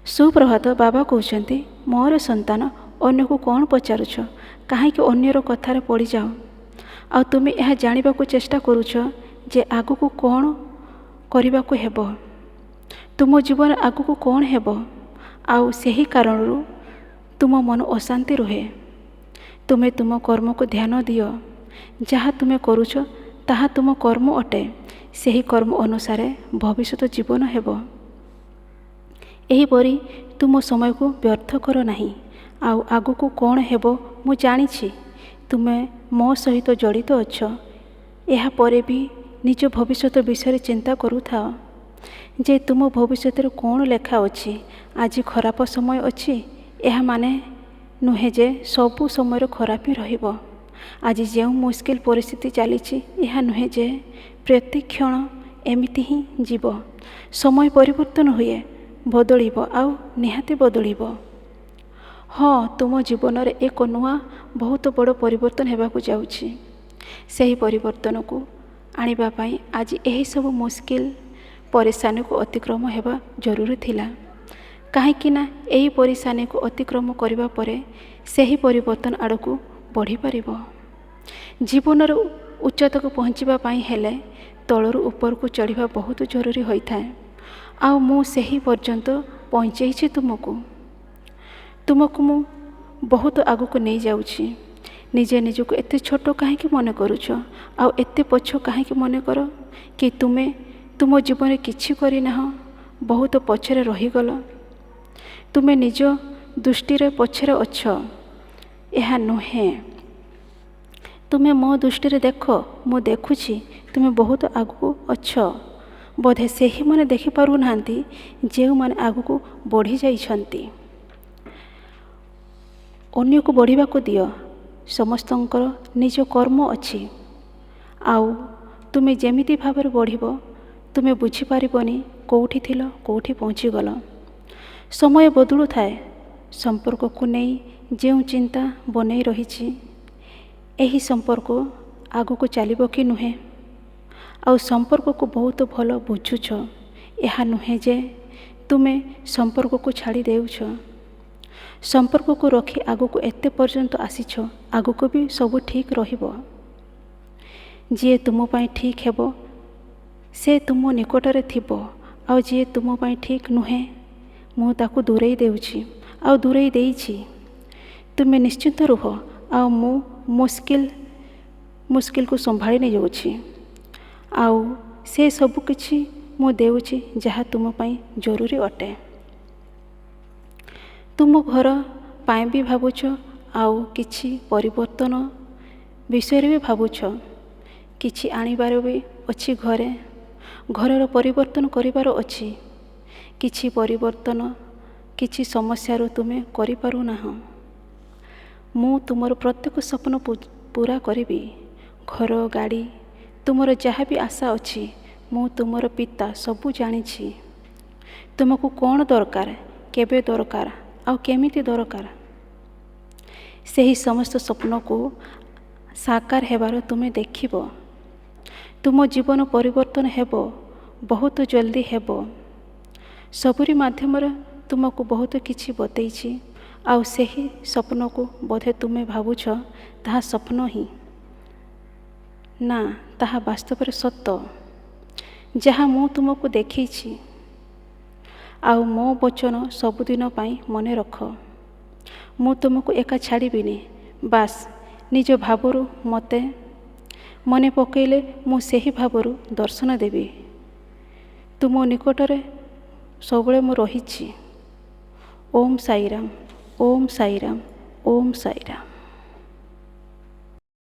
ସୁପ୍ରଭାତ। ବାବା କହୁଛନ୍ତି, ମୋର ସନ୍ତାନ, ଅନ୍ୟକୁ କ'ଣ ପଚାରୁଛ? କାହିଁକି ଅନ୍ୟର କଥାରେ ପଡ଼ିଯାଅ? ଆଉ ତୁମେ ଏହା ଜାଣିବାକୁ ଚେଷ୍ଟା କରୁଛ ଯେ ଆଗକୁ କ'ଣ କରିବାକୁ ହେବ, ତୁମ ଜୀବନରେ ଆଗକୁ କ'ଣ ହେବ, ଆଉ ସେହି କାରଣରୁ ତୁମ ମନ ଅଶାନ୍ତି ରୁହେ। ତୁମେ ତୁମ କର୍ମକୁ ଧ୍ୟାନ ଦିଅ। ଯାହା ତୁମେ କରୁଛ, ତାହା ତୁମ କର୍ମ ଅଟେ। ସେହି କର୍ମ ଅନୁସାରେ ଭବିଷ୍ୟତ ଜୀବନ ହେବ। ଏହିପରି ତୁମ ସମୟକୁ ବ୍ୟର୍ଥ କର ନାହିଁ। ଆଉ ଆଗକୁ କ'ଣ ହେବ ମୁଁ ଜାଣିଛି। ତୁମେ ମୋ ସହିତ ଜଡ଼ିତ ଅଛ, ଏହାପରେ ବି ନିଜ ଭବିଷ୍ୟତ ବିଷୟରେ ଚିନ୍ତା କରୁଥାଅ ଯେ ତୁମ ଭବିଷ୍ୟତରେ କ'ଣ ଲେଖା ଅଛି। ଆଜି ଖରାପ ସମୟ ଅଛି, ଏହା ମାନେ ନୁହେଁ ଯେ ସବୁ ସମୟରେ ଖରାପ ହିଁ ରହିବ। ଆଜି ଯେଉଁ ମୁସ୍କିଲ ପରିସ୍ଥିତି ଚାଲିଛି, ଏହା ନୁହେଁ ଯେ ପ୍ରତିକ୍ଷଣ ଏମିତି ହିଁ ଯିବ। ସମୟ ପରିବର୍ତ୍ତନ ହୁଏ, ବଦଳିବ ଆଉ ନିହାତି ବଦଳିବ। ହଁ, ତୁମ ଜୀବନରେ ଏକ ନୂଆ ବହୁତ ବଡ଼ ପରିବର୍ତ୍ତନ ହେବାକୁ ଯାଉଛି। ସେହି ପରିବର୍ତ୍ତନକୁ ଆଣିବା ପାଇଁ ଆଜି ଏହିସବୁ ମୁସ୍କିଲ ପରିଶାନୀକୁ ଅତିକ୍ରମ ହେବା ଜରୁରୀ ଥିଲା, କାହିଁକି ନା ଏହି ପରିଶାନୀକୁ ଅତିକ୍ରମ କରିବା ପରେ ସେହି ପରିବର୍ତ୍ତନ ଆଡ଼କୁ ବଢ଼ିପାରିବ। ଜୀବନର ଉଚ୍ଚତାକୁ ପହଞ୍ଚିବା ପାଇଁ ହେଲେ ତଳରୁ ଉପରକୁ ଚଢ଼ିବା ବହୁତ ଜରୁରୀ ହୋଇଥାଏ। ଆଉ ମୁଁ ସେହି ପର୍ଯ୍ୟନ୍ତ ପହଞ୍ଚେଇଛି ତୁମକୁ। ତୁମକୁ ମୁଁ ବହୁତ ଆଗକୁ ନେଇଯାଉଛି। ନିଜେ ନିଜକୁ ଏତେ ଛୋଟ କାହିଁକି ମନେ କରୁଛ? ଆଉ ଏତେ ପଛ କାହିଁକି ମନେ କର କି ତୁମେ ତୁମ ଜୀବନରେ କିଛି କରିନାହଁ, ବହୁତ ପଛରେ ରହିଗଲ? ତୁମେ ନିଜ ଦୃଷ୍ଟିରେ ପଛରେ ଅଛ, ଏହା ନୁହେଁ। ତୁମେ ମୋ ଦୃଷ୍ଟିରେ ଦେଖ, ମୁଁ ଦେଖୁଛି ତୁମେ ବହୁତ ଆଗକୁ ଅଛ। ବୋଧେ ସେହିମାନେ ଦେଖିପାରୁନାହାନ୍ତି ଯେଉଁମାନେ ଆଗକୁ ବଢ଼ିଯାଇଛନ୍ତି। ଅନ୍ୟକୁ ବଢ଼ିବାକୁ ଦିଅ। ସମସ୍ତଙ୍କର ନିଜ କର୍ମ ଅଛି। ଆଉ ତୁମେ ଯେମିତି ଭାବରେ ବଢ଼ିବ, ତୁମେ ବୁଝିପାରିବନି କେଉଁଠି ଥିଲ, କେଉଁଠି ପହଞ୍ଚିଗଲ। ସମୟ ବଦଳୁଥାଏ। ସମ୍ପର୍କକୁ ନେଇ ଯେଉଁ ଚିନ୍ତା ବନେଇ ରହିଛି, ଏହି ସମ୍ପର୍କ ଆଗକୁ ଚାଲିବ କି ନୁହେଁ, ଆଉ ସମ୍ପର୍କକୁ ବହୁତ ଭଲ ବୁଝୁଛ। ଏହା ନୁହେଁ ଯେ ତୁମେ ସମ୍ପର୍କକୁ ଛାଡ଼ି ଦେଉଛ। ସମ୍ପର୍କକୁ ରଖି ଆଗକୁ ଏତେ ପର୍ଯ୍ୟନ୍ତ ଆସିଛ, ଆଗକୁ ବି ସବୁ ଠିକ୍ ରହିବ। ଯିଏ ତୁମ ପାଇଁ ଠିକ୍ ହେବ, ସେ ତୁମ ନିକଟରେ ଥିବ, ଆଉ ଯିଏ ତୁମ ପାଇଁ ଠିକ୍ ନୁହେଁ, ମୁଁ ତାକୁ ଦୂରେଇ ଦେଉଛି ଆଉ ଦୂରେଇ ଦେଇଛି। ତୁମେ ନିଶ୍ଚିନ୍ତ ରୁହ, ଆଉ ମୁଁ ମୁସ୍କିଲକୁ ସମ୍ଭାଳି ନେଇଯାଉଛି, ଆଉ ସେ ସବୁ କିଛି ମୁଁ ଦେଉଛି ଯାହା ତୁମ ପାଇଁ ଜରୁରୀ ଅଟେ। ତୁମ ଘର ପାଇଁ ବି ଭାବୁଛ ଆଉ କିଛି ପରିବର୍ତ୍ତନ ବିଷୟରେ ବି ଭାବୁଛ। କିଛି ଆଣିବାର ବି ଅଛି ଘରେ, ଘରର ପରିବର୍ତ୍ତନ କରିବାର ଅଛି। କିଛି ପରିବର୍ତ୍ତନ କିଛି ସମସ୍ୟାରୁ ତୁମେ କରିପାରୁନାହଁ। ମୁଁ ତୁମର ପ୍ରତ୍ୟେକ ସ୍ୱପ୍ନ ପୂରା କରିବି। ଘର, ଗାଡ଼ି, ତୁମର ଯାହା ବି ଆଶା ଅଛି, ମୁଁ ତୁମର ପିତା ସବୁ ଜାଣିଛି। ତୁମକୁ କ'ଣ ଦରକାର, କେବେ ଦରକାର ଆଉ କେମିତି ଦରକାର, ସେହି ସମସ୍ତ ସ୍ୱପ୍ନକୁ ସାକାର ହେବାର ତୁମେ ଦେଖିବ। ତୁମ ଜୀବନ ପରିବର୍ତ୍ତନ ହେବ, ବହୁତ ଜଲ୍ଦି ହେବ। ସବୁରି ମାଧ୍ୟମରେ ତୁମକୁ ବହୁତ କିଛି ବତେଇଛି, ଆଉ ସେହି ସ୍ୱପ୍ନକୁ ବୋଧେ ତୁମେ ଭାବୁଛ ତାହା ସ୍ୱପ୍ନ ହିଁ। ନା, ତାହା ବାସ୍ତବରେ ସତ, ଯାହା ମୁଁ ତୁମକୁ ଦେଖେଇଛି। ଆଉ ମୋ ବଚନ ସବୁଦିନ ପାଇଁ ମନେ ରଖ, ମୁଁ ତୁମକୁ ଏକା ଛାଡ଼ିବିନି। ବାସ୍, ନିଜ ଭାବରୁ ମୋତେ ମନେ ପକାଇଲେ ମୁଁ ସେହି ଭାବରୁ ଦର୍ଶନ ଦେବି। ତୁମ ନିକଟରେ ସବୁବେଳେ ମୁଁ ରହିଛି। ଓମ୍ ସାଇରାମ, ଓମ୍ ସାଇରାମ, ଓମ୍ ସାଇରାମ।